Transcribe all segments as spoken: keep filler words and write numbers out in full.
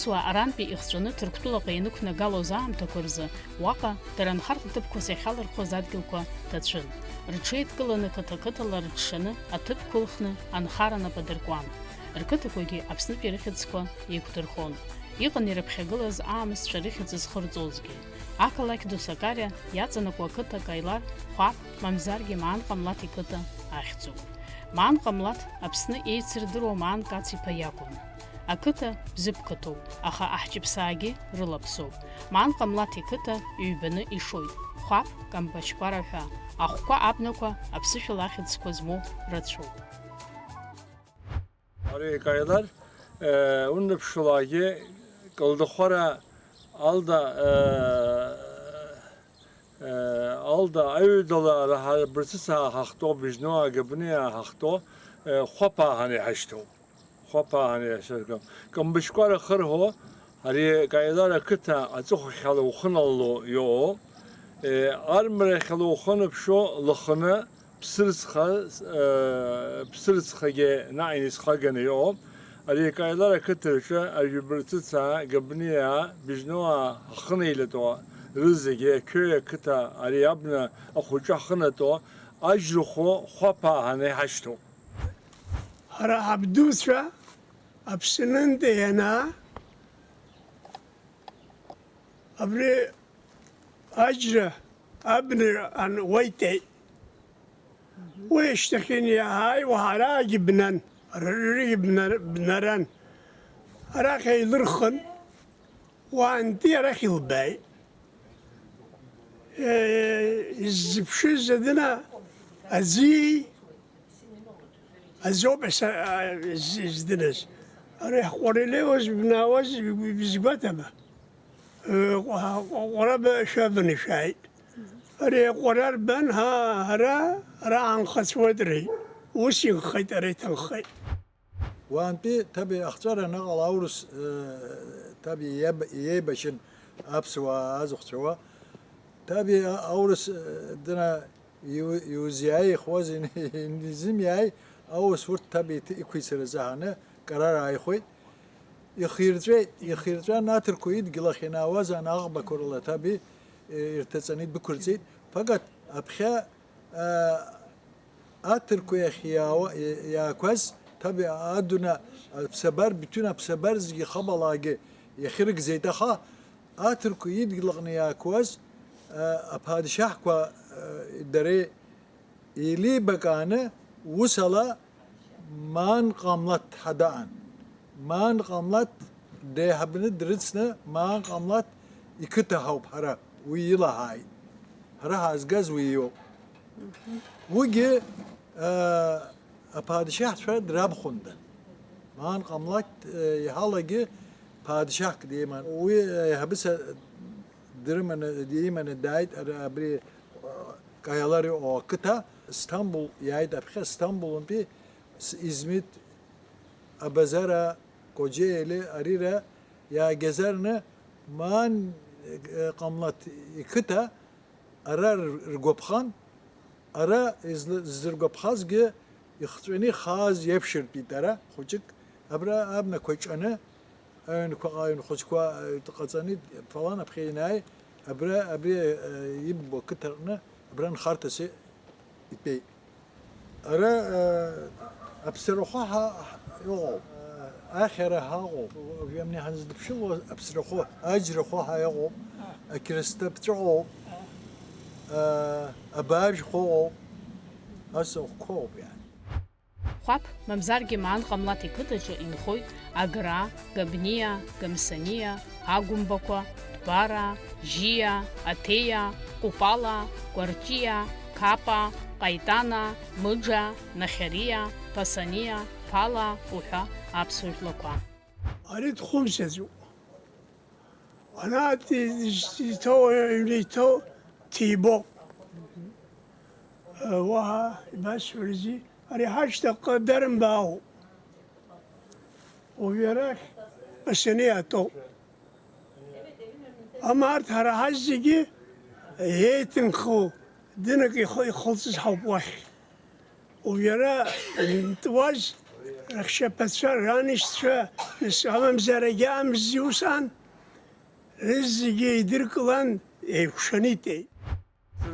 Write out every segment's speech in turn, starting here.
Аԥсуаа арантәи ихҵәаны Ҭырқәтәылаҟа ианықәнагалоз аамҭақәа рзы, уаҟа дара нхарҭа ҭыԥқәас иахьалырхуаз адгьылқәа ҭацәын. Рҽеидкыланы қыҭа-қыҭала рыҽшаны аҭыԥ қәылхны анхара нап адыркуан. Рқыҭақәагьы Аԥснытәи рыхьӡқәа еиқәдырхон. Иҟан ирыԥхьагылаз аамысҭцәа рыхьӡ зхырҵозгьы. Ақалақь ду Сакариа иаҵанакуа ақыҭа Каилар, Хәаԥ, мамзаргьы Маан Ҟамлаҭ иқыҭа ахьӡуп. Маан Ҟамлаҭ Аԥсны еицырдыруа Маан Кац-иԥа иакәын. Ақыҭа Бзыԥ қыҭоуп, аха аҳҷыԥсаагьы рылаԥсоуп. Маан Ҟамлаҭ иқыҭа ҩбаны ишоит, Хәаԥ, Камбашьқәара ҳәа. Ахәқәа абнақәа аԥсышәала ахьӡқәа змоу рацәоуп. Ари Каилар, э, уннапшылаагьы Калдахәара Алда, э, э, Алда аҩадала раҳа Бырцыцаа ҳахҭоу, Быжьноаа Габниаа ҳахҭоу, э, Хәаԥаа ҳәа иҳашьҭоуп. Хәаԥаа ҳәа иҳашьҭоуп. Камбашьқәара хырҳәо, ари Каилар ақыҭа аҵыхәахьала ухы налало иоуп. Э, армарахьала ухы анаԥшуа, лыхны, Ԥсырӡха, э, Ԥсырӡхагьы наҟ инеицхраганы иҟоуп. Ари Каилар ақыҭа рҿы Ажәабырцыцаа, Габниаа, Быжьноаа ахы неилатәоу рызегьы ақьои ақыҭа ари абна ахәыҷы ахынатәу Аџьрахәы Хәаԥаа ҳәа иҳашьҭоуп. Ҳара ҳабдуцәа Аԥснынтәи ианаа, абри Аџьра абна ан-, уа итеит. Уи ашьҭахь иаҳаиуа ҳараагьы бнан, рырҩегьы бна-, бнаран. Арахь еилырхын, уаантәи арахь илбааит. Е, иззыԥшыз адына аӡиеи Азоуп ес-, а, з-, здырыз. Ари ҳҟәара илеиуаз, бнаауаз, б-, б-, бызгәаҭама? Э, ҟәа-, ҟәа-, ҟәараба шәаваны шәааит. Ари аҟәара рбан, ҳа, ҳара, ара ҳанхацәуеит, рҳәеит. Ус инхеит, ара иҭынхеит. Уаантәи, ҭаби, ахҵәара анаҟала аурыс, э, ҭаби иаб-, иеибашьын аԥсуаа азыхәцәа уа. Ҭаби а-, аурыс, э, дына Иу-, иузиааихуаз ин-, инизымиааи, аус урҭ ҭаб иҭ-, иқәицара заҳаны Карар ааихәеит. Ихирҵәеит, ихирҵәан аҭырқәа идгьыл ахь ианаауаз ан аӷбақәа рыла ҭаби, э, ирҭаҵаны идәықәырҵеит. Ԥагат аԥхьа, а, аҭырқәа иахь иаауа-, иа-, иаақәаз ҭаби адуна аԥсабар, бҭәын аԥсабар зегьы хабалаагьы иахьырыгӡеит, аха Аҭырқәа идгьыл аҟны иаақәуаз, а, аԥадшьаҳқәа, а, дара еилибакааны, усала Маан Ҟамлаҭ ҳадаан. Маан Ҟамлаҭ деиҳабны дрыцны, Маан Ҟамлаҭ иқыҭа ҳауп ҳара, уи илаҳааит. Ҳара ҳаазгаз уи иоуп. Уигьы, а, аԥадшьаҳцәа драбхәында. Маан Ҟамлаҭ, э, иҳалагьы ԥаадшьахк диман. Уи, э, аиҳабыца дрыманы, диманы дааит, ара-, абри, э, Каялар иҟоу ақыҭа, Сҭамбул иааит аԥхьа, Сҭамбулынтәи с-, Измит, Абазара, Коџьеели, арира иаагьазарны Маан, э, Ҟамлаҭ иқыҭа ара р-, ргәаԥхан, ара излы-, ззыргәаԥхазгьы ихҵәаны ихааз иаԥшьыртәит ара, хәыҷык, абра абнақәа ҿаны, аҩнқәа, аҩн хәыҷқәа, э, ҟаҵаны, фалан аԥхьа инааи, абра, абри, э, иббо ақыҭа рҟны, абра нхарҭас и-, итәеит. Ара, э, аԥсарахәы ҳа-, ҳ-, ыҟоуп, э, ахьара ҳаҟоуп, уажәы амни ҳанзыдыԥшыло аԥсрахәы, аџьрахәы ҳа ыҟоуп, ақьрысҭа ԥҵәыҟоуп, э, абаажәхәа ыҟоуп, ас ахәқәа ыҟоуп, иаҳ-. Хәаԥ, мамзаргьы Маан Ҟамлаҭ иқыҭаҿы инхоит Аграа, Габниа, Гамсаниа, Агәымбақәа, Дбараа, Жьиа, Аҭеиа, Кәыпала, Кәарҷиа, Қапа, Ҟаитана, Мыџа, Нахьариа, Ԥасаниа, Ԥала уҳәа аԥсуа жәлақәа. Ари дхәымсаӡоуп. Анаатә иҭоу, аҩны иҭоу ҭибоуп. Уаҳа ибасҳәарызи, ари ҳашьҭахьҟа Дарымба ауп. Уажә арахь Ԥасаниа атәоуп. Ама арҭ ҳара ҳазегьы еиҭынхо дынак ихы-, ихылҵыз ҳауп уахь. Уажә иара дтуаз, Рыхшьаԥацәа, раншьцәа, нас амамзарагьы амзи ус ан, рызегьы еидыркылан, еикәшаны итәеит.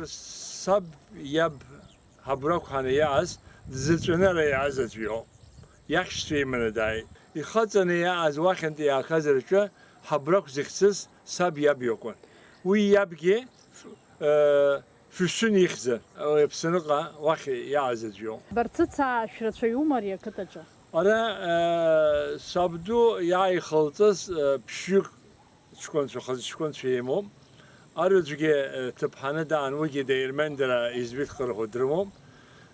Саб иаб Ҳабрақә ҳаны иааз, дзыҵәаны ара иааз аӡә иоуп. Иахьшьцәа иманы дааит. Ихаҵаны иааз уахьынтәи иаахаз рҿы Ҳабрақә зыхьӡыз саб иаб иакәын. Уи иабгьы, э, Фҩсун ихьӡын, Аԥсныҟа уахь иааз аӡә иоуп. Барцыцаа шәрацәаҩума ари ақыҭаҿы? Ара, э, сабду иааихылҵыз, э, ԥшьҩык ҷкәынцәа, хазы ҷкәынцәа имоуп. Арҩаӡәгьы, э, ҭыԥҳаны даан, уигьы Деирмендара избит хырхәа дрымоуп.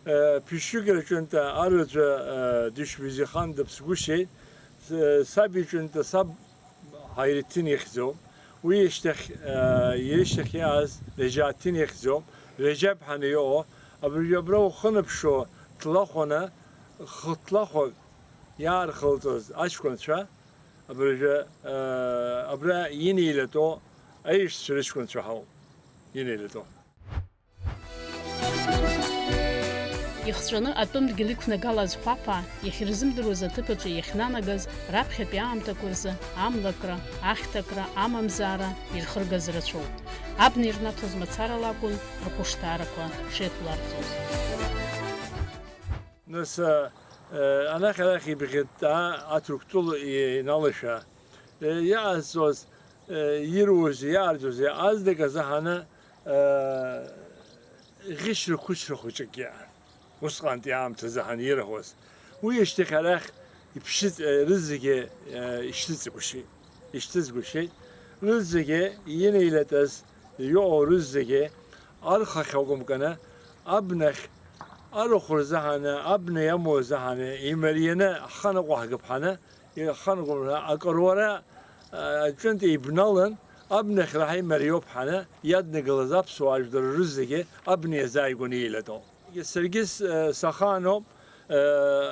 Э, ԥшьҩык рҿынтә арҩаӡәы, э, Дышбизихан дыԥсгәышьеит. С-, саб иҿынтә саб Ҳаирҭин ихьӡуп. Уи ишьҭахь, э, ишьҭахь иааз Ражьаҭин ихьӡуп. Ражьаԥ ҳәа иоуа, абыржәы абра ухынаԥшуа, ҭлахәаны, хыҭлахәак иаархылҵаз аҷкәынцәа, абыржәы, э, абра инеилатәоу аишьцәа рыҷкәынцәа ҳауп. Инеилатәоу. Ихҵәаны атәым дгьыл иқәнагалаз Хәаԥаа, иахьырзымдыруаз аҭыԥ аҿы иахьнанагаз, раԥхьатәи аамҭақәа рзы амлакра, ахьҭакра, амамзаара ирхыргаз рацәоуп. Абна ирнаҭоз мацарала акәын рхәышҭаарақәа шеиқәларҵоз. Нас, э, э, анахь-арахь ибӷьыттаа аҭырқәтәыла иналашәа, э, иаазҵоз, э, ируази иаарӡуази азнык азыҳаны, э, ӷьычра-қәычра хәыҷык иаан. Усҟантәи аамҭазы ҳанирҳәоз. Уи ашьҭахь арахь иԥшьыҵ-, э, рызегьы, э, ишьҭыҵгәышьеит, ишьҭыҵгәышьеит. Рызегьы инеилатәаз, иоуа рызегьы архахь акәымканы, абнахь арахә рзаҳаны, абна иамоу азаҳаны, имарианы ҳхы аныҟәаҳгап ҳаны, ҳхы аныҟәаҳгап ҳәа акыруара, э, аҿынтә еибналан, абнахь раҳа имариоуп ҳаны иаднагылаз аԥсуаа жәлар рызегьы абна иазааигәаны еилатәоуп. Саргьы с-, сахаануп, э,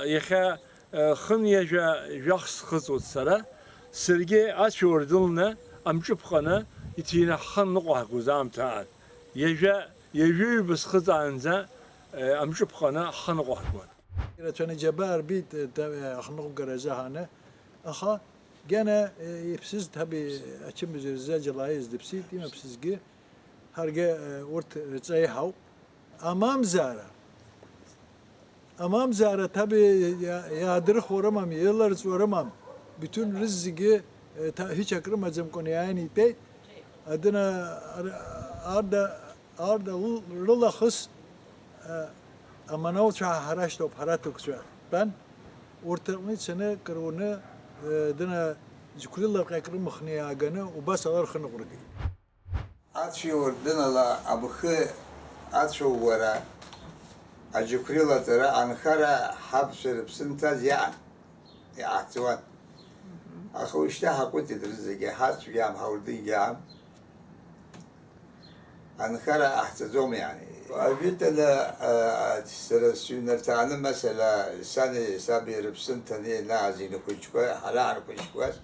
иахьа, э, хын ҩажәа жәах схыҵуеит сара. Саргьы ацәа уардынланы амҿы ԥҟаны иҭины ҳхы ныҟәаҳгоз аамҭа аан. Ҩажәа, ҩажәа ҩба схыҵаанӡа, э, амҿы ԥҟаны ҳхы ныҟәаҳгон. Ирацәаны џьабаа рбеит, э, та-, э, ахныҟәгара азаҳаны. Аха гьана, э, иԥсыз ҭаби ачымазаҩ рзы аџьала ааиз дыԥсит, имаԥсызгьы ҳаргьы, э, урҭ рҵаҩы ҳауп. Амамзаара, амамзаара ҭаб иа-, иа-, иаадырхуа рымам, иларҵуа рымам. Биҭун рызегьы, э, ҭа-, ҳәычак рымаӡамкәан иааины итәеит. Адына ар-, арда, арда лы-, рылахыс, э, аманауцәа ҳара ҳашьҭоуп, ҳара аҭырқәцәа тәан. Урҭ рҟны ицаны, кыр уны, э, дына џьықәреилаҟьак рымхны иааганы, убас ала рхы ныҟәыргеит. Ацәеи уардынала амхы ацәаууара, аџьықәреилаҵара анхара ҳабацәа рыԥсы нҭаз иаан, иаҳҵуан. Аха уажәшьҭа ҳаҟәыҵит рызегьы, ҳацәгьам, ҳауардынгьы аам. Анхара ҟаҳҵаӡом, иани. Ажәытәаны, а, сара сыҩнарҭааны, масала, сани саби рыԥсы нҭаны ианааз инхәыҷқәа, ҳара ҳархәыҷқәаз,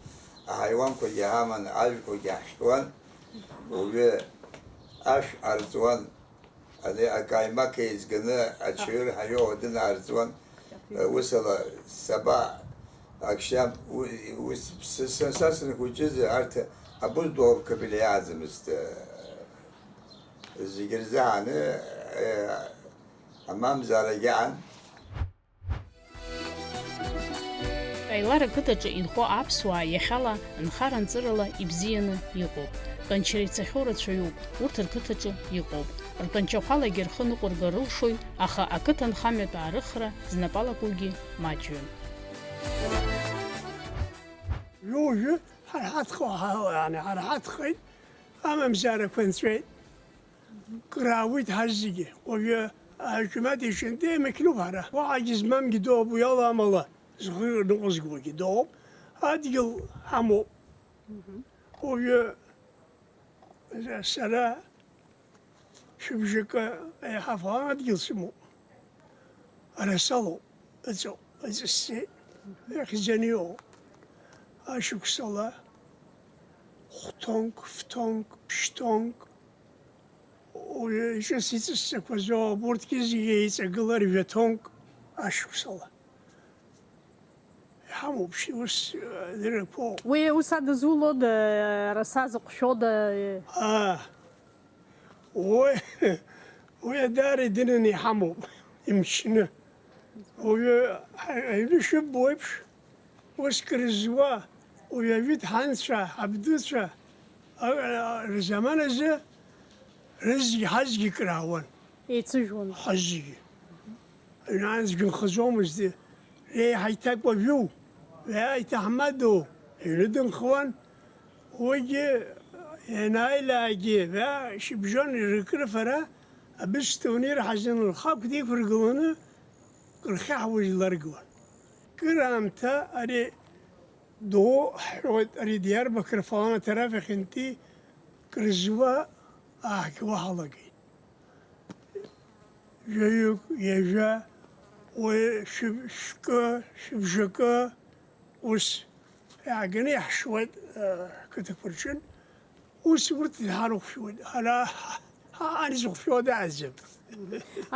аҳаиуанқәагьы ҳаман, ажәқәагьы ҳхьуан. Уажәы ашә арҵуан, ани акаимак еизганы ачаҩыр ҳаиоу адын аарҵуан. Усала саба акшьам, у-, ус, с-, с-, са сынхәыҷыз арҭ абузду кабель иааӡамызт, зегь рзы ҳаны, амамзарагьы аан. Ҟаилар ақыҭаҿы инхо аԥсуаа иахьала нхара-нҵырала ибзианы иҟоуп. Тәанчара ицахьоу рацәаҩуп, урҭ рқыҭаҿы иҟоуп. Ртәанчахәалагьы рхы ныҟәыргар рылшоит, аха ақыҭанхамҩатә аарыхра знапалакугьы маҷҩым. Уажәы ҳара ҳадхо-, ҳа-, яни ҳара ҳадхеит, амамзарақәа нҵәеит. Краауеит ҳазегьы. Уажәы аџьмаҭ иҽынтәа еимакьнуп ҳара. Уаҳагьы змамгьы дыҟоуп, уи ала амала зхы ныҟәызгогьы дыҟоуп. Адгьыл ҳамоуп. Уажәы сара шәыбжакы еиҳа фалан адгьыл сымоуп. Арасалоуп, ыҵоуп, ыҵысзеит, иахьӡаны иҟоуп. Ашықәсала хәҭонк, фҭонк, ԥшьҭонк, уи ҿыц иҵыссақәаз ауп, урҭгьы зегьы еиҵагылар жәаҭонк ашықәсала. Ҳамоуп, шьҭа ус, э, дырақәоуп. Уи ус ада зулода, араса зыҟәшәода? Аа, уи, уи даара идырны иҳамоуп, имчны. Уаҩы, аҩны шыббо еиԥш, ус кыр зуа, уи аҩыҭ ҳанцәа, ҳабдуцәа, а, а, рзаман азы рызегьы ҳазегьы кыр аауан. Еицыжәуан. Ҳазегьы. Аҩнаанӡагьы нхаӡомызт, реиҳа иҭакәажә иоу, иаиҭаҳмадоу аҩны дынхуан. Уигьы ианааилаагьы, шьыбжьон иркрыфара, абысҭа унирҳазын лхагәҭа иқәыргыланы, рхьаҳәуа иларгуан. Кыр аамҭа ари доуҳәоит, ари Диарбақыр Фалана Тарафихинтәи кыр зуа ааҳгауа ҳалагеит. Жәаҩык, ҩажәа, уи шәыб-, шәкы, шәыбжакы, ус иааганы иаҳшьуеит, э, ҳқыҭақәа рҿы. Ус урҭ ҳарыхәшәуеит, ҳара ҳа-, ҳа-, ҳанизыхәшәуа дааӡам.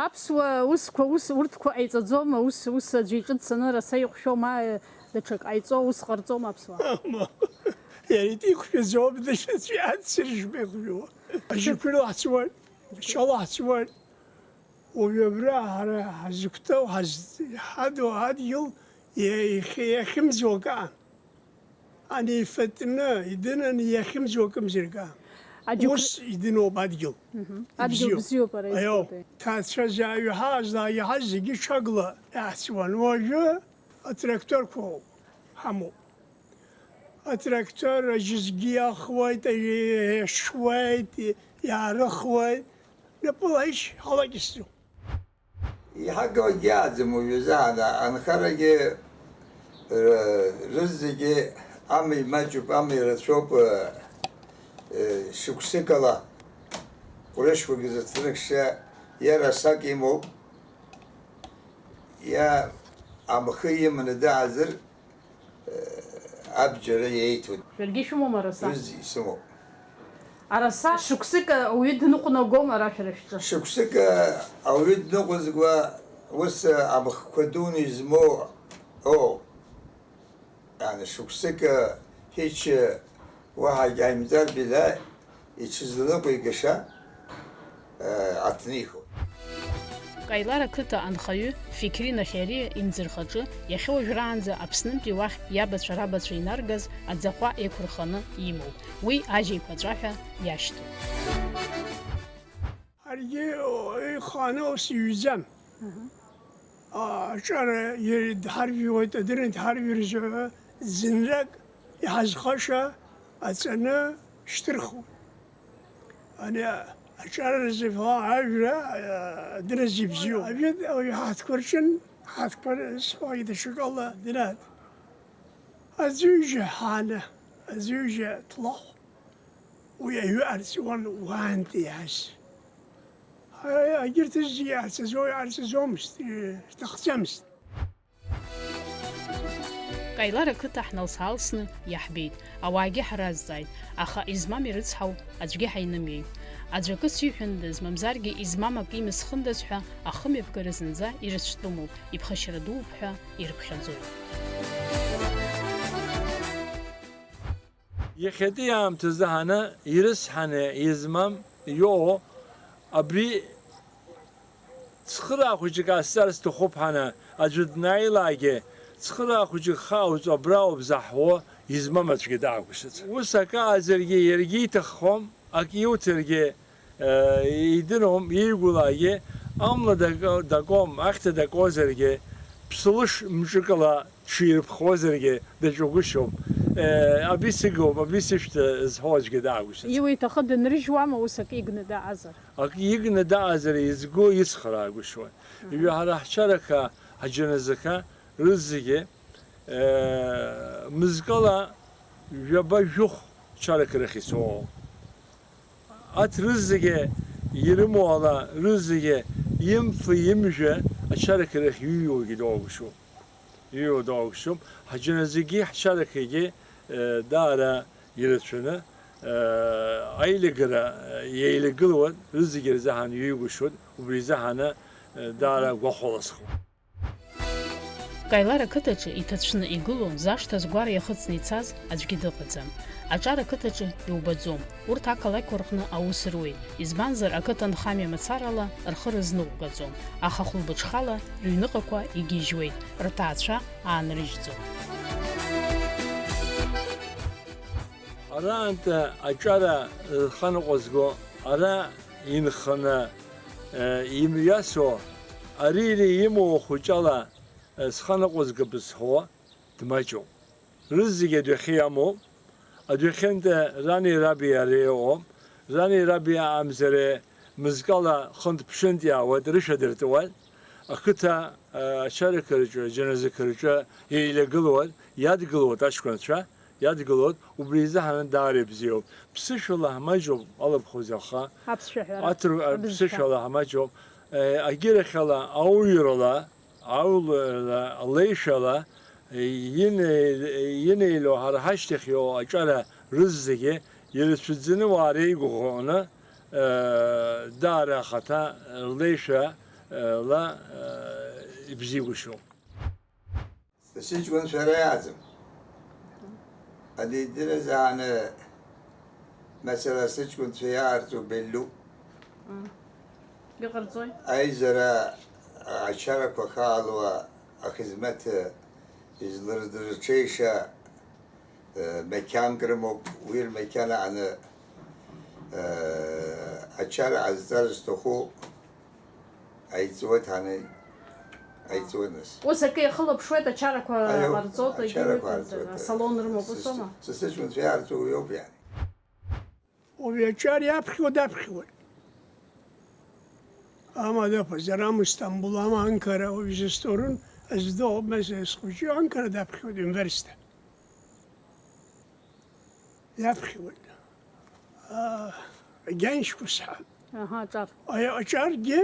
Аԥсуа усқәа, ус, урҭқәа ҟаиҵаӡома, ус, ус аӡәы иҿы дцаны раса ихәшәома, э, даҽак ҟаиҵо, ус ҟарҵома аԥсуаа? Мап. Иара итәы иқәшәаӡом, даҽаӡәы иацыржьуа ихәшәуа. Ажьықәирла ҳцуан, ачала ҳцуан. Уажә абра ҳара ҳазықәтәоу, ҳаз-, ҳадоу адгьыл иа-, иахьы-, иахьымӡо акы аан. Ани ифатәны, идынаны иахьымӡо акымзаргьы аан. Аџьықәре- Ус идыноуп адгьыл. Мгм. Адгьыл Ибзиоуп. Бзиоуп, ара Аио, избоит. Ҭаацәа зааҩ ҳаазлаа иаҳаз зегьы ҽагла иаҳҵуан. Уажәы атракторқәа ҳамоуп. Атрактор аџьызгьы иахуеит, иашуеит, иаарыхуеит. Напыла ишь ҳалакьысӡом. Иҳагауагьы иааӡам уажәазы ан-, анхарагьы, р-, рызегьы амҩа маҷуп, амҩа рацәоуп, ы, ы, шықәсыкала Ҟәрышьқәагьы зыҭныкшьа иара асак имоуп, иа амхы иманы даазар, абџьар иеиҭоит. Шәаргьы ишәымоума араса? Рыз исымоуп. Араса шықәсык ауаҩы дныҟәнагома ара шәара шәҿы? Шықәсык ауаҩы дныҟәызго ус амхқәа дуны измоу, оо, ан шықәсык ҳәич уаҳагь ааимҵар, била Иҽызланыҟәигаша, э, аҭнихуеит. Каилар ақыҭа анхаҩы Фиқьри Нахьариа имӡырхаҿы иахьа уажәраанӡа Аԥснынтәи уахь иабацәа рабацәа инаргаз аӡахәа еиқәырханы имоуп. Уи ажьеиқәаҵәа ҳәа иашьҭоуп. Ҳаргьы ихааны ус иҩӡам. Аҿар иара дҳаржәуеит, адырра дҳаржәыр азы ҳәа ӡынрак иҳазхаша аҵаны шьҭырхуан. Ани аҿар рзы фла ажәра, адырра зыбзиоу. Ажәытә ауаҩы ҳаҭқәа рҿын, ҳаҭқәа рызхуагьы даҽакала дырааит. Аӡәыжь ҳааны, аӡәыжь ҭлахә. Уи аҩы арҵуан уаантәи иааз. Егьырҭ зегьы иаарҵаӡо, иаарҵаӡомызт, рҭахӡамызт. Каилар ақыҭа ҳналс-аалсны иаҳбеит, ауаагьы ҳаразҵааит, аха измам ирыцҳау аӡәгьы ҳаинымиеит. Аӡә акы сиҳәандаз, мамзаргьы измам акы имысхындаз ҳәа ахымҩаԥгара зынӡа ирыцәтәымуп, иԥхашьара дууп ҳәа ирыԥхьаӡоит. Иахьатәи аамҭазы ҳаны ирыцҳаны измам иоуо абри цхыраа хәыҷык аасҵар сҭахуп ҳаны аӡәы днаилаагьы, цхыраа хәыҷык хаа уҵо абра ауп заҳуо измам аӡәгьы даақәшәац. Ус акы аазаргьы иаргьы иҭаххом, ак иуҭаргьы Идыруам, иигулаагьы амла дакуам, ахьҭа дакуазаргьы, ԥсылышь мҿыкала дширԥхуазаргьы даҿагәышьом. Абри сыгоуп, абри сышәҭ зҳәо аӡәгьы даагәышьаӡом. Иуиҭахы дынрыжьуама ус акы игны даазар? Акы игны даазар изгәы ицхраагәышьоит. Ҩы ҳара ҳчарақәа, ҳџьаназақәа рызегьы мызкала жәаба-жәохә чарак рахь ицоуп. Арҭ рызегьы ирымоу ала, рызегьы имфа-имжәа ачарақьа рахь иҩуагьы доугәышьоуп. Иҩуа доугәышьоуп. Ҳаџьаназгьы ҳчарақьагьы, э, даара ирацәаны, э, аилыгара, э, еилагылоуп, рызегьы рзаҳан иҩугәышьоит, убри изаҳаны, э, даара гәахәала схоуп. Каилар ақыҭаҿы иҭацәны игылоу, зашҭа згәара иахыҵны ицаз аӡәгьы дыҟаӡам. Аҿар ақыҭаҿы иубаӡом. Урҭ ақалақьқәа рҟны аус руеит, избанзар, ақыҭа нхамҩа мацарала рхы рызныҟәгаӡом, аха хәылбыҽхала рыҩныҟақәа игьежьуеит, рҭаацәа аанрыжьӡом. Араантәи аҿара зханыҟәызго, ара инханы, э, имҩасуа, ари-ри имоу ахәыҷала, э, зханыҟәызгап зҳәо дмаҷуп. Рызегь адәахьы иамоуп. Адәахьынтәи рани раби ари ыҟоуп. Рани раби амзареи мызкала хынтә-ԥшьынтә иаауеит, рышәа дыртуеит. Ақыҭа, э, ачарақәа рҿы, аџьаназқәа рҿы еилагылоит, иадгылоит аҷкәынцәа. Иадгылоит, убри изыҳәан даара ибзиоуп. Ԥсышәала ҳмаҷуп алыԥхуз аха. Аԥсшәа ҳәара. Аҭыр-, абызшәа. Ԥсышәала ҳмаҷуп. Е, агьырахьала, ауаҩрала, аулала, алеишәала, е, ине-, инеило ҳара ҳашьҭахь иоу аҿара рызегьы ирацәаӡаны уаа реигәыӷраны, е, даара ахаҭа рлеишәа, е, ла, е, ибзиагәышьоуп. Сыҷкәынцәа реиааӡам. Адидыраз ааны, масала, сыҷкәынцәа иаарҵо беллуп. Мм. Иҟарҵои? Аизара ачарақәа хаалуа ахизмаҭ излырдырҽеиша, э, мақьанк рымоуп, уи рмақьана ааны, э, ачара ҟазҵар зҭаху Аиҵуеит, ҳанеи, аиҵуеит нас. Ус акы иахылаԥшуеит, ачарақәа Аиу, ҟарҵоит, егьи ачарақәа уи ҟарҵоит, асалон рымоуп, ус сыс-, аума? Сысыҷкәынцәа иаарҵо уи ауп, иани. Уи аҿар иаԥхьо даԥхьуеит. Ама даԥазар, ама Стамбул, ама Анкара, уи зысторон, аздо, мес, схәыҷы Анкара даԥхьоит, университет. Иаԥхьуеит. Аа, агьаншьқәа сҳәап. Аҳа, аҿар. Аи-, аҿаргьы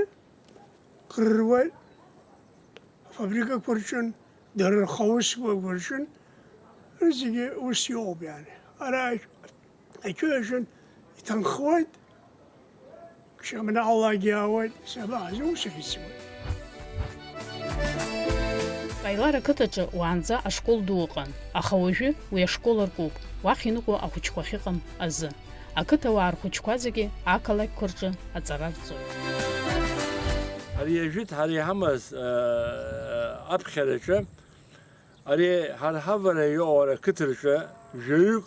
кырруеит, афабрикақәа рҿын, дара рхаусқәа рҿын, зегьы ус иоуп, иани. Ара ач-, ачои аҿын иҭынхуеит. Шьамнаҟлагьы иаауеит, сабаҟаз, ус ахьысуеит. Каилар ақыҭаҿы уаанӡа ашкол ду ыҟан, аха уажәы уи ашкол аркуп, уахь иныҟәо ахәыҷқәа ахьыҟам азы. Ақыҭауаа рхәыҷқәа зегьы ақалақьқәа рҿы аҵара рҵоит. Ари ажәытә ҳара иҳамаз, э, аԥхьараҿы Ари ҳара ҳавара иоур ақыҭаҿы жәаҩык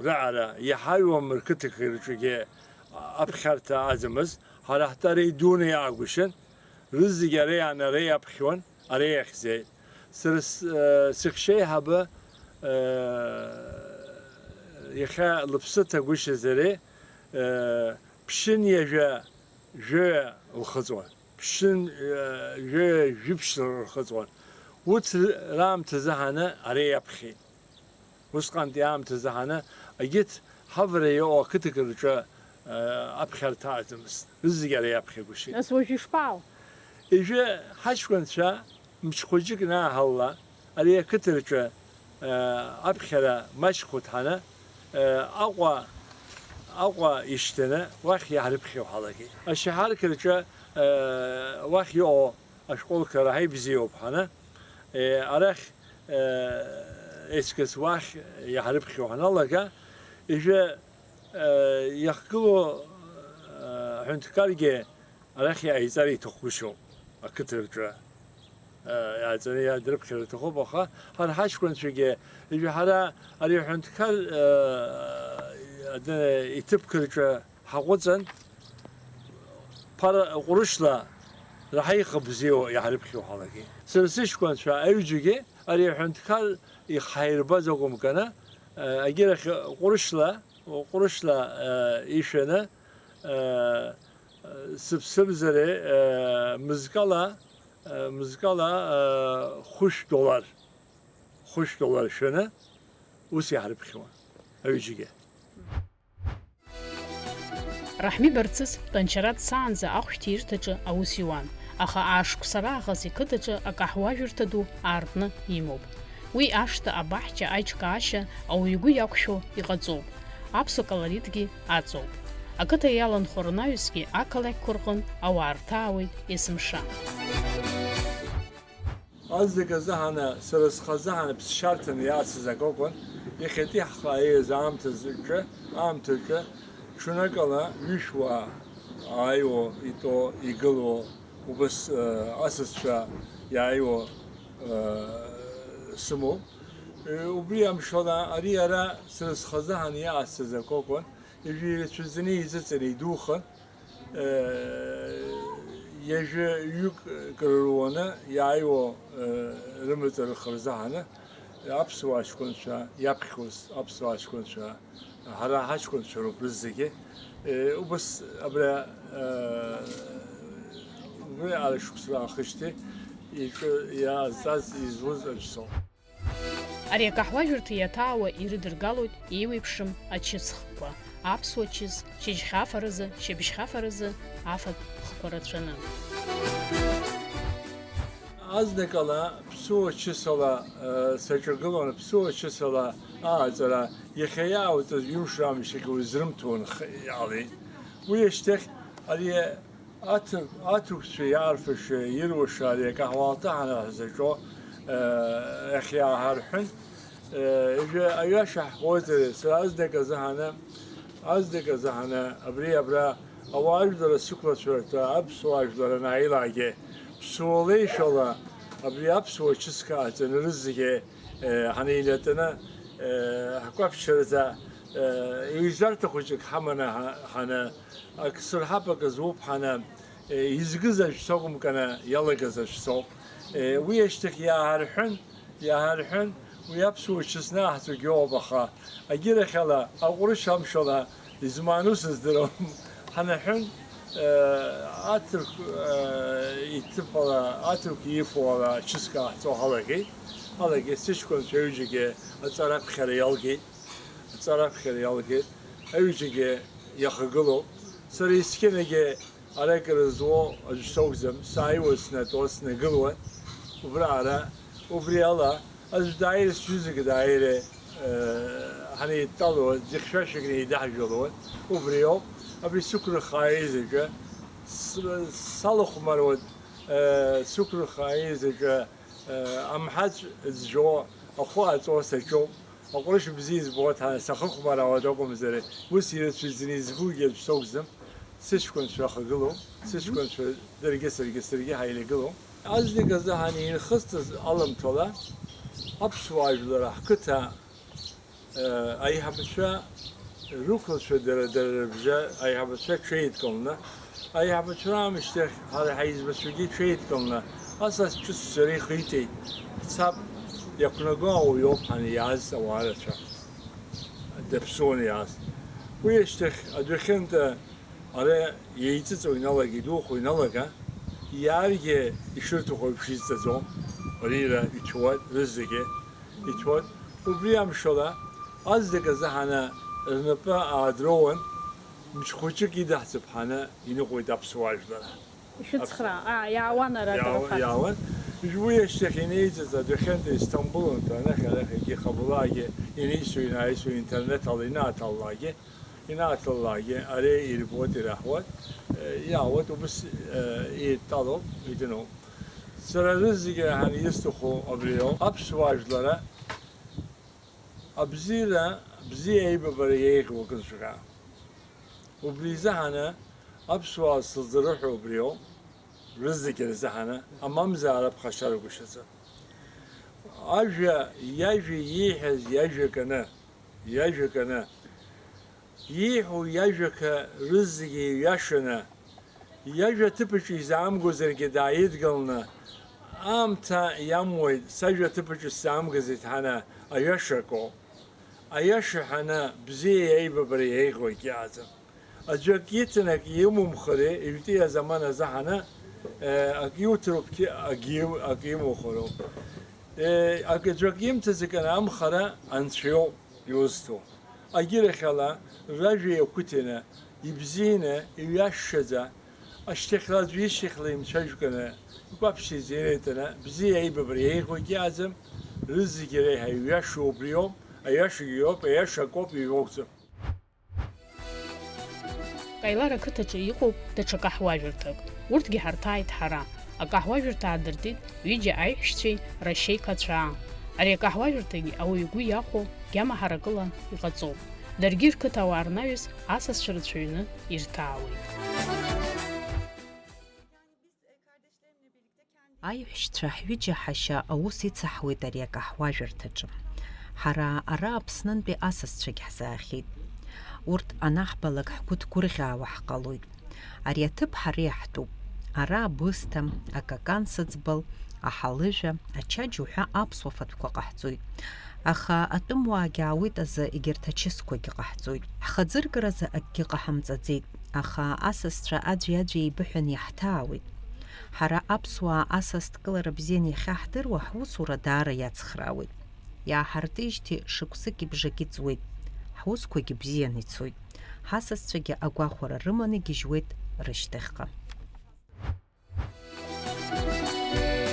раҟара иҳаҩуам рқыҭақәа рҿгьы аԥхьарҭа аӡамыз, ҳара ҳтәареи дуны иаагәышьан, рызегь ара иаанара иаԥхьуан, ара иахьӡеит. Сара с-, э, сыхшьеиҳабы, э, иахьа лыԥсы ҭагәышьазари, э, ԥшьынҩажәа жәаҩа лхыҵуан. Ԥшьын, э, жәаҩа жәиԥшь рхыҵуан. Урҭ р-, раамҭазы ҳаны ара иаԥхьеит. Усҟантәи аамҭазы ҳаны агьырҭ ҳавара иоуа ақыҭак рҿы, э, аԥхьарҭа аӡамызт. Рызегь ара иаԥхьагәышьеит. Нас уажә ишԥаау? Ижәы ҳаҷкәынцәа мчхәыҷык нааҳалла, ари ақыҭа рҿы, э, аԥхьара маҷхәыҭҳаны, э, Аҟәа, Аҟәа ишьҭаны уахь иаҳрыԥхьо ҳалагеит. Ашьаҳарқьа рҿы, э, уахь иҟоу ашәҟәылқәа раҳа ибзиоуп ҳаны, э, арахь, э, ескыз уахь иаҳрыԥхьо ҳаналага, ижәы, э, иахгылоу, э, аҳәынҭқаргьы Арахь иааиҵар иҭахгәышьоуп, ақыҭа рҿы, э, иааҵаны иаадрыԥхьар иҭахуп, аха ҳара ҳаҷкәынцәагьы, ижәы ҳара ари аҳәынҭқар, э, адын, иҭыԥқәа рҿы ҳаҟәыҵын, ԥара ҟәрышьла раҳа ихы бзиоу иаҳрыԥхьо ҳалагеит. Сара сыҷкәынцәа аҩыџьагьы ари аҳәынҭқар ихаирбаз акәымканы, э, агьырахь ҟәрышьла, ҟәрышьла, э, ишәаны, э, Сыԥсымзареи, э, мызкала, э, мызкала, э, хәышә долар, хәышә долар шәаны, ус иаҳрыԥхьуан, аҩыџьагьы. Раҳми Барцыц Тәанчара дцаанӡа ахәшәҭиирҭаҿы аус иуан, аха аашықәса раахыс иқыҭаҿы акаҳуажәырҭа ду аартны имоуп. Уи ашҭа, абаҳча, аиҿкаашьа ауаҩы игәы иақәшәо иҟаҵоуп. Аԥсуа колоритгьы аҵоуп. Ақыҭа иаланхо рнаҩсгьы ақалақьқәа рҟынтә ауаа рҭаауеит есымша. Азнык азыҳәаны, сара схы азыҳәаны ԥсшьарҭаны иаасыз акы акәын, иахьатәи ҳхы ааиз аамҭазҿы, аамҭаҿы ҽынакала ҩышәуаа ааиуа, итәоу, игылоу, убыс, э, асасцәа иааиуа, э, сымоуп. Э, убри амшала, ари ара сара схы азыҳәаны иаасыз акы акәын, ижәирацәаӡаны еизыҵара идухын. Ҩажәа ҩык крыруаны иааиуа, рымаҵ рхы рзаҳаны аԥсуаа ҷкәынцәа иаԥхьоз, аԥсуаа ҷкәынцәа, ҳара ҳаҷкәынцәа роуп рызегьы. Убас абра, убри ара шықәса раахижьҭеи иҿы иаазҵаз, изуз аӡә соуп. Ари акаҳуажәырҭа иаҭаауа ирыдыргалоит еиуеиԥшым ачысхқәа, аԥсуа чыс, шьыжьхьафаразы, шьыбжьхьафаразы афатә хқәа рацәаны. Азныкала ԥсуа чысала, э, саҿагылон, ԥсуа чысала ааҵара иахьа иаауҵаз ҩымш раамышьҭахь узрымҭон х-, иҟалеит. Уи ашьҭахь ари Аҭырқә, аҭырқәцәа иаарфаша, ируаша ари акаҳуа алҭаҳара ҳзаҿу, э, ахь иааҳарҳәын, э, ижәа-, аҩаша ҳҟоуҵари, сара азныказ аҳаны, азныказ аҳаны, абри абра ауаажәлар асықәлацәа рҭа аԥсуаа жәлар анааилаагьы, ԥсуа леишәала абри аԥсуа чыск ааҵаны рызегьы, э, ҳанеилатәаны, э, ҳкәаԥшьаразы, э, еизарҭа хәыҷык ҳаманы ҳа-, ҳаны, Ак сырҳап, ак зуп ҳана, е, изгыз аӡә сакәымкәаны иалагаз аӡә соуп. Е, уи ашьҭахь иааҳарҳәын, иааҳарҳәын, уи аԥсуа чысны аҳҵәагьы ыҟоуп, аха агьырахьала, аҟәрышь амшала измаану сыздырам. Ҳанаҳәын, е, аҭырқә, е, иҭыԥала, аҭырқә иифо ала чыск ааҳҵо ҳалагеит. Ҳалагеит, сыҷкәынцәа ҩыџьагьы аҵара аԥхьара иалгеит. Аҵара аԥхьара иалгеит, аҩыџьагьы иахагылоуп. Сара есқьынагьы ара акыр зуо аӡә соуӡам, сааиуа снатәо снагылуа, убра ара, убри ала, аӡә дааир, сҩызагьы дааире, э, ҳанеидтәалоу, ӡыхьшәашәак неидаҳжәалоит, убриоуп, абри сықәрыххаа изаҿы, с-, салахәмаруа, э, сықәрыххаа изаҿы, э, амҳаҵә ӡәӡәо, ахәы аҵо саҿоуп. Аҟәрышь бзиа избоит ҳәа сахыхәмаруа акәымзар, ус ирацәаӡаны изгугьы аӡә соуӡам. Сыҷкәынцәа ахагылоуп, сыҷкәынцәа даргьы саргьы, саргьы ҳаилагылоуп. Азныказ аҳаны ирхысҵаз аламҭала аԥсуаа жәлар ҳқыҭа, э, аиҳабацәа рықәлацәа дара, дара рыбжьы аиҳабацәа ҽеидкыланы, аиҳабацәа раамышьҭахь ҳара ҳаиҳабацәагьы ҽеидкыланы, асас ҿыц џьара ихитеит, ҳцап, иақәнаго ауаҩоуп ҳаниааз ауаа рацәа, даԥсуан иааз. Уи ашьҭахь адәахьынтә ара еиҵыҵуа иналага, идухо иналага, иааргьы ишырҭаху еиԥш изҵаӡом, ари иара иҭәуа рызегьы. Иҭәуан. Убри амшала, азныказ аҳаны рнапы аадроуан, мчы хәыҷык идаҳҵап ҳаны иныҟәеит аԥсуаа жәлар. Ишәыцхраа, аа, иаауан ара Иаауа-, дырфарц. Иаауан. Уи ашьҭахь инеиҵаз адәахьынтәи Истамбулынтә анахь арахь егьи Хабулаагьы инеисо, инаисо, интернет ала инааҭаллаагьы, инааҭаллаагьы, ари ирбоит, ираҳуеит, э, иаауеит, убыс, э, еидтәалоуп, идыноуп. Сара рызегьы аҳаны исҭаху абриоуп. Аԥсуаа жәлара Абзиара, бзиа аибабара еиӷьу акыҵәҟьа. Убри изыҳәаны аԥсуаа сызрыҳәо убриоуп, рызегьы рзыҳәаны, амамзаара ԥхашьара гәышьаӡам. Ажәа, иажәа ииҳәаз иажәа каны, иажәа каны, Ииҳәо иажәақәа рызегьы иҩашаны, иажәа аҭыԥаҿы изаамгозаргьы дааидгыланы, аамҭа иамуеит, сажәа аҭыԥаҿы сзаамгазеит ҳәа ана, аҩаша акоуп. Аиаша ҳәаны, бзиа иаибабара иеиӷьу акгьы ыҟаӡам. Аӡәы акы иҭаны акы имумхари, ҩтәи азаман азы ҳаны, э, акы иуҭароуп, ки-, акгьы, акы имухароуп. Э, акы, аӡәы акы имҭаӡаканы амхара анцәа иоуп иузҭо. Агьырахьала, ражәа иақәыҭаны, ибзианы, иҩашшаӡа, ашьҭахьла аӡәы ишьҭахьла имцәажәганы, икәаԥшьыз иреиҭаны, бзиа аибабара иеиӷьуагьы ыҟаӡам, рызегьы реиҳа иҩашоу убриоуп, аиашагьы иоуп, аиаша акоуп, иҩоуӡам. Каилар ақыҭаҿы иҟоуп даҽа каҳуажәырҭак. Урҭгьы ҳарҭааит ҳара. Акаҳуажәырҭа аадыртит ҩыџьа аиҳәшьцәеи рашьеиқәцәаа. Ари акаҳуажәырҭагьы ауаҩы игәы иахәо гьама ҳаракыла иҟаҵоуп. Даргьы рқыҭа ауаа рнаҩс асасцәа рацәаҩны ирҭаауеит. Аиҳәшьцәа ҳҩыџьа ҳашьа аус ицаҳуеит ари акаҳуажәырҭаҿы. Ҳара ара Аԥснынтәи асасцәагь ҳзаахьеит. Урҭ анаҳбалак ҳгәы ҭгәырӷьаауа ҳҟалоит. Ари аҭыԥ ҳара иаҳтәуп. Ара абысҭа, акакан сыӡбал, аҳалыжәа, ачаџь уҳәа аԥсуа фатәқәа ҟаҳҵоит. Аха атәымуаагьы аауеит азы егьырҭ ачысқәагьы ҟаҳҵоит. Ҳхаӡыргаразы акгьы ҟаҳамҵаӡеит, аха асасцәа аӡәи-аӡәи еибыҳәан иаҳҭаауеит. Ҳара аԥсуаа асасдкылара бзианы иахьаҳдыруа ҳусура даара иацхраауеит. Иааҳартыжьҭеи шықәсыки бжаки ҵуеит, ҳусқәагьы бзианы ицоит. Ҳасасцәагьы агәахәара рыманы игьежьуеит рышьҭахьҟа.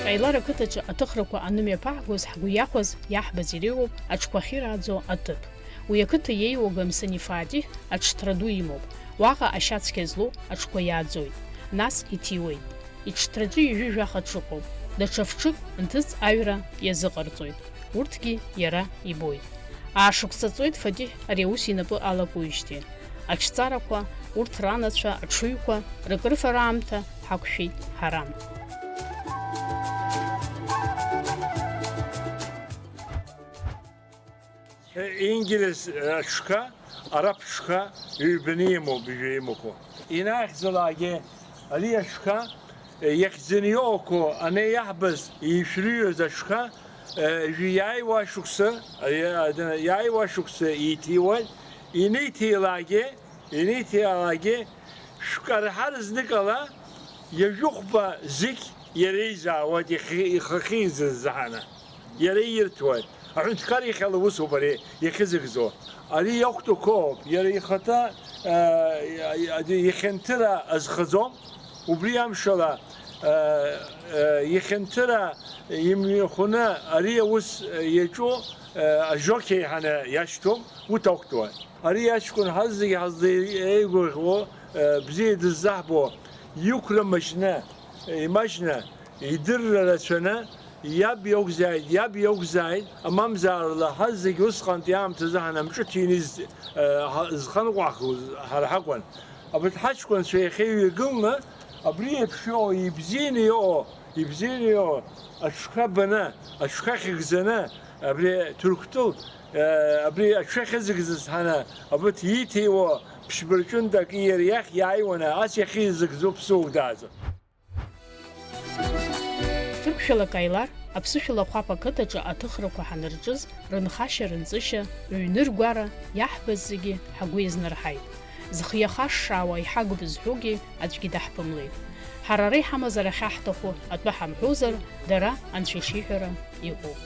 Каилар ақыҭаҿы аҭыхрақәа анымҩаԥаҳгоз ҳгәы иахәаз иаҳбаз иреиуоуп аҽқәа ахьырааӡо аҭыԥ. Уи ақыҭа иеиуоу Гамсани Фатиҳ аҽҭра ду имоуп. Уаҟа ашьа цқьа злоу аҽқәа иааӡоит, нас иҭиуеит. Иҽҭраҿы ҩажәи жәаха ҽыҟоуп. Даҽа фҽык нҭыҵ аҩра иазыҟарҵоит. Урҭгьы иара ибоит. Аашықәса ҵуеит Фатиҳ ари аус инапы алакуижьҭеи. Аҽҵарақәа, урҭ ранацәа, аҽыҩқәа рыкрыфара аамҭа ҳақәшәеит ҳара. Ингилес аҽқәа, араԥ ҽқәа ҩбаны имоуп, ижәҩа имақәоу. Инаахьӡалакгьы ари аҽқәа, иахьӡаны иҟақәоу, ана иаҳбаз, ишәрыҩуаз аҽқәа, ижәҩа иааиуа шықәса, ари, а, иааиуа шықәса иҭиуан, иниҭилакгьы, иниҭиалакгьы, шәкарҳар зныкала, ҩажәихәба зегь иара изаауеит, ихы, ихы ахьизызҳаны. Иара ирҭоит. Аҳәынҭқар иахьала усоуп ари иахьызыгӡо. Ари иахәҭақәоуп. Иара ихаҭа, э, иахьанҭыра азхаӡом. Убри амшала, э, э, иахьанҭыра имҩахәаны ари аус иаҿу, э, ажокеи ҳаны иашьҭоуп, урҭ ахәҭоуп. Ари аҷкәын ҳазегьы ҳазлеигәырӷьо, э, бзиа дыззаҳбо, иқәра маҷны, имаҷны, идырра рацәаны, иаб иакәзааит, иаб иакәзааит, амамзаарла ҳазегь усҟантәи аамҭазы ҳанамҿыҭ иниз, э, ҳа-, зханыҟәаҳгоз ҳара ҳакәын. Абарҭ ҳаҷкәынцәа иахьа иҩагыланы, абри еиԥш иҟоу, ибзианы иҟоу, ибзианы иҟоу аҽқәа баны, аҽқәа хьыгӡаны, абри Ҭырқәтәыл, э, абри аҽы ахьызыгӡаз ҳана, абарҭ ииҭеиуа ԥшьба рҿынтә акы иара иахь иааиуаны, ас иахьизыгӡо ԥсыуак дааӡо. Ҭырқәшәала Каилар, аԥсышәала Хәаԥ ақыҭаҿы аҭыхрақәа ҳанырҿыз, рынхашьа-рынҵышьа, рыҩныргәара, иаҳбаз зегьы ҳгәы иазнарҳаит. Зхы иахашшаауа иҳагуп зҳәогьы аӡәгьы даҳԥымлеит. Ҳара ара иҳамазар ахьаҳҭаху атәы ҳамҳәозар, дара анцәа ишиҳәара иҟоуп.